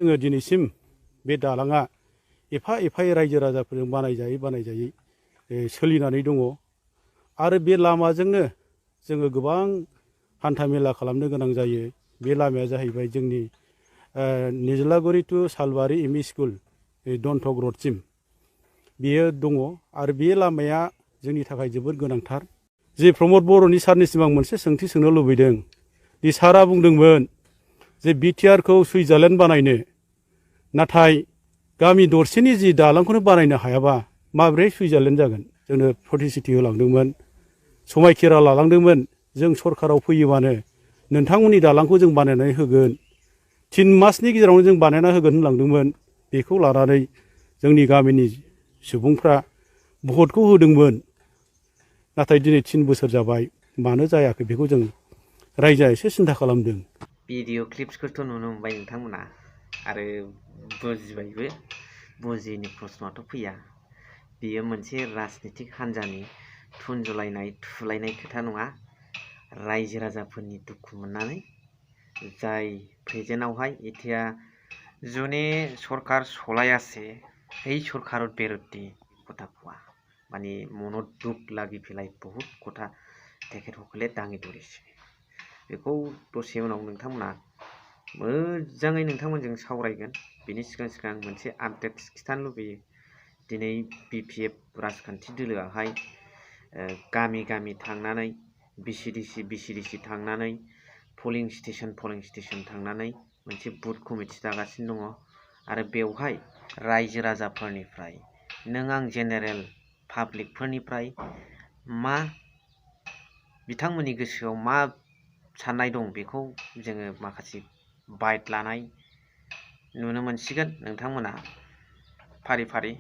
जोङो दिनैसिम बे दालाङा एफा एफायै रायजो राजाफोरजों बानायजायै सोलिनानै दङ आरो बे लामाजोंनो जोङो गोबां हान्था मेला खालामनो गोनां जायो। बे लामाया जाहैबाय जोंनि निज्लागुरि टु सालबारि एम इ स्कुल दन्थक रडसिम बेयो दङ आरो बे लामाया जोंनि थाखाय जोबोद गोनांथार। जे प्रमद बर'नि सारनिसिम आं मोनसे सोंथि सोंनो लुबैदों दि सारा बुंदोंमोन जे बिटिआरखौ सुइजारलेण्ड बानायनो, नाथाय गामि दरसेनि जि दालांखौनो बानायनो हायाबा माब्रै सुइजारलेण्ड जागोन? जोंनो प्रतिश्रुति होलांदोंमोन, समायखिरा लालांदोंमोन, जों सरकाराव फैयोबानो नोंथांमोननि दालांखौ जों बानायनानै होगोन, 3 मासनि गेजेरावनो जों बानायना होगोन होनलांदोंमोन। बेखौ लानानै जोंनि गामिनि सुबुंफ्रा भटखौ होदोंमोन, नाथाय दिनै 3 बोसोर जाबाय, मानो जायाखै बेखौ जों रायजोआ एसे सिन्था खालामदों। भिडिअ क्लिप्सखौथ' नुनो मोनबाय नोंथांमोना आरो बुजिबायबो। बुजियैनि प्रश्नआथ' फैया। बेयो मोनसे राजनितिक हान्जानि थुनजुलायनाय थुलायनाय खोथा नङा। रायजो राजाफोरनि दुखु मोननानै जाय प्रेजेन्टआवहाय इथिया जुने सरकार सलायासे এই সরকারের বিরুদ্ধে কথা কোয়া মানে মনত দুখ লাগি ফেলাই বহুত কথা তেখেতসকলে दाङि ধৰিছে। बेखौ दसे उनाव नोंथांमोना मोजाङै नोंथांमोनजों सावरायगोन। बिनि सिगां मोनसे आपडेट खिथानो लुबैयो। दिनै बिपिएफ राजखान्थि दोलोआहाय गामि गामि थांनानै बिसिडिसि थांनानै पलिं स्टेसन थांनानै मोनसे बुथ कमिटि दागासिनो दङ आरो बेवहाय रायजो राजाफोरनिफ्राय नों आं जेनेरेल पाब्लिकफोरनिफ्राय मा बिथांमोननि गोसोआव मा साननाय दं बेखौ जोङो माखासे बाइट लानाय नुनो मोनसिगोन नोंथांमोना फारि फारि।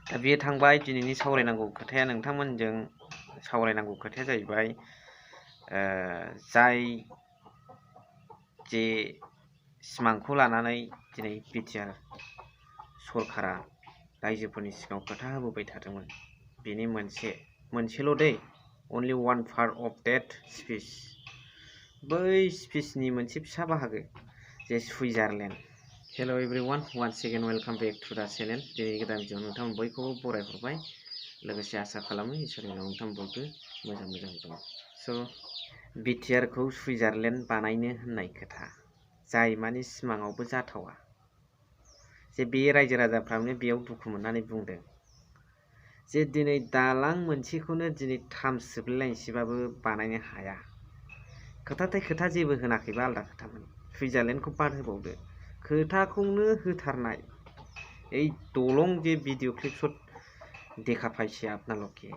दा बेयो थांबाय दिनैनि सावरायनांगौ खोथाया। नोंथांमोनजों सावरायनांगौ खोथाया जाहैबाय जाय जे सिमांखौ लानानै दिनै बिटिआर सरकारा रायजोफोरनि सिगाङाव खोथा होबोबाय थादोंमोन, बेनि मोनसेल' दै only one part of that speech। बै स्पिचनि मोनसे फिसा बाहागो जे Switzerland. Hello' everyone, once again welcome back to the channel. दिनै गोदान भिडिअ नोंथांमोन बयखौबो बरायहरबाय। लोगोसे आसा खालामो इसोरनि उनाव नोंथांमोन बयबो मोजां दं। स' बिटिआरखौ सुइजारलेण्ड बानायनो होननाय खोथा जाय माने सिमाङावबो जाथावा, जे बे रायजो राजाफ्रानो बेयाव दुखु मोननानै बुंदों जे दिनै दालां मोनसेखौनो दिनै थाम सोबलायलायनोसैबाबो बानायनो हाया। खोथा जेबो होनाखैबा आलदा खोथामोन, सुइजारलेण्डखौ बाद होबावदो, खोथाखौनो होथारनाय। এই দলং যে ভিডিও ক্লিপছত দেখা পাইছে আপোনালোকে,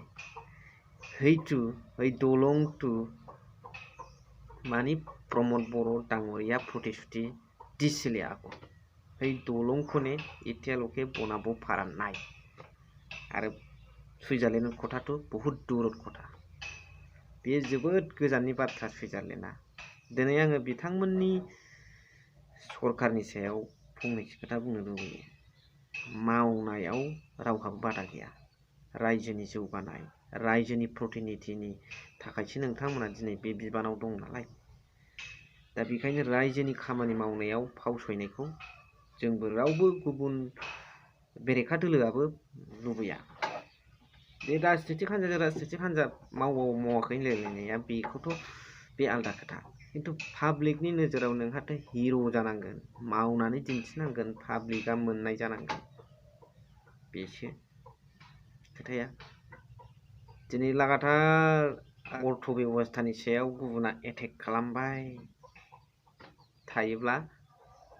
সেইটো এই দলংটো মানে प्रमद बर' ডাঙৰীয়া প্ৰতিশ্ৰুতি দিছিলে আকৌ। এই দলংখনে এতিয়ালৈকে বনাব পৰা নাই आरो सुइजारलेण्डनि खोथाथ' बहुत दूरनि खोथा। बेयो जोबोद गोजाननि बाथ्रा सुइजारलेण्डआ। दिनै आङो बिथांमोननि सरकारनि सायाव फंनैसो खोथा बुंनो लुबैयो। मावनायाव रावहाबो बादा गैया। रायजोनि जौगानाय, रायजोनि प्रतिनिधिनि थाखायसो नोंथांमोना दिनै बे बिबानाव दं नालाय। दा बेखायनो रायजोनि खामानि मावनायाव फावसयनायखौ जोंबो रावबो गुबुन बेरेखा दोलोआबो लुबैया। बे राजनितिक हान्जा मावाखै होनलायलायनाया बेखौथ' बे आलदा खोथा, खिन्थु पाब्लिकनि नोजोराव नोंहाथ' हिर' जानांगोन, मावनानै दिन्थिनांगोन, पाब्लिकआ मोननाय जानांगोन। बेसो खोथाया। दिनै लागातार अर्थ बेबस्थानि सायाव गुबुना एटेक खालामबाय थायोब्ला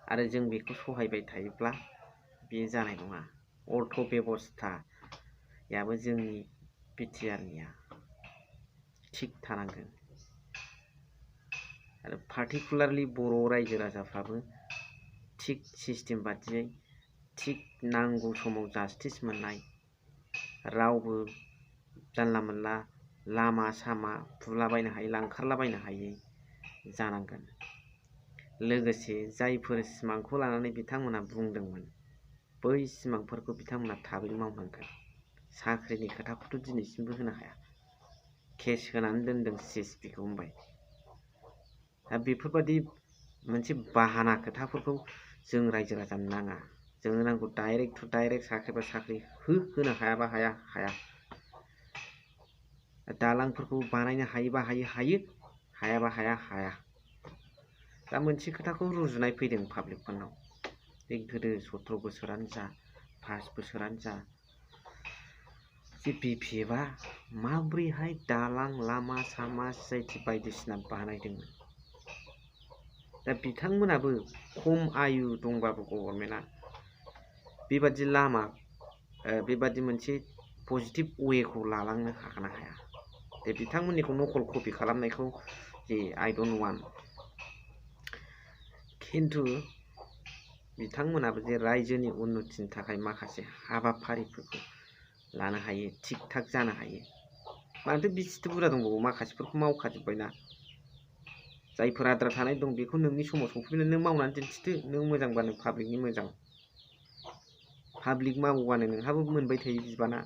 आरो जों बेखौ सहायबाय थायोब्ला बेयो जानाय नङा। अर्थ बेबस्थायाबो जोंनि बिटिआरनिया थिग थानांगोन आरो पार्टिकुलारलि बर' रायजो राजाफ्राबो थिग सिस्टेम बादियै थिग नांगौ समाव जास्टिस मोननाय, रावबो जानला मोनला लामा सामा बुलाबायनो हायै, लांखारलाबायनो हायै जानांगोन। लोगोसे जायफोर सिमांखौ लानानै बिथांमोना बुंदोंमोन, बै सिमांफोरखौ बिथांमोना थाबैनो मावनांगोन। साख्रिनि खोथाखौथ' दिनैसिमबो होनो हाया, केस होनानै दोनदों CSP खौ होनबाय। दा बेफोरबादि मोनसे बाहाना खोथाफोरखौ जों रायजो राजानो नाङा। जोंनो नांगौ डाइरेक्ट टु डाइरेक्ट साख्रिबा साख्रि होनो हायाबा हाया। दालांफोरखौ बानायनो हायोबा हायो हायाबा हाया। दा मोनसे खोथाखौ रुजुनाय फैदों पाब्लिकफोरनाव, बे गोदो 17 बोसोरानो जा 5 बोसोरानो जा जे BPFआ माब्रैहाय दालां लामा सामा CIT बायदिसिना बानायदोंमोन। दा बिथांमोनाबो खम आयु दंबाबो गभर्नमेन्टआ बेबादि लामा बेबादि मोनसे पजिटिभ वेखौ लालांनो हागोन ना हाया। दा बिथांमोननिखौ नकल कपि खालामनायखौ जे आइ डन्ट वान्ट, खिन्थु बिथांमोनाबो जे रायजोनि उन्नतिनि थाखाय माखासे हाबाफारिफोरखौ लानो हायो, थिग थाक जानो हायो। मानोथो बिसिथ' बुरजा दंबावो, माखासेफोरखौ मावखाजोब्बायना। जायफोर आद्रा थानाय दं बेखौ नोंनि समाव सफैब्ला नों मावनानै दिन्थिदो। नों मोजांबानो पाब्लिकनि मोजां, पाब्लिक मावोबानो नोंहाबो मोनबाय थायो बिबाना।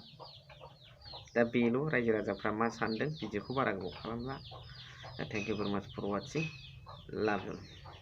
दा बेल' रायजो राजाफ्रा मा सानदों बिदिखौ बारा गोबाव खालामला। थेंक इउ भेरि माच फर वाचिं, लाभ इउ।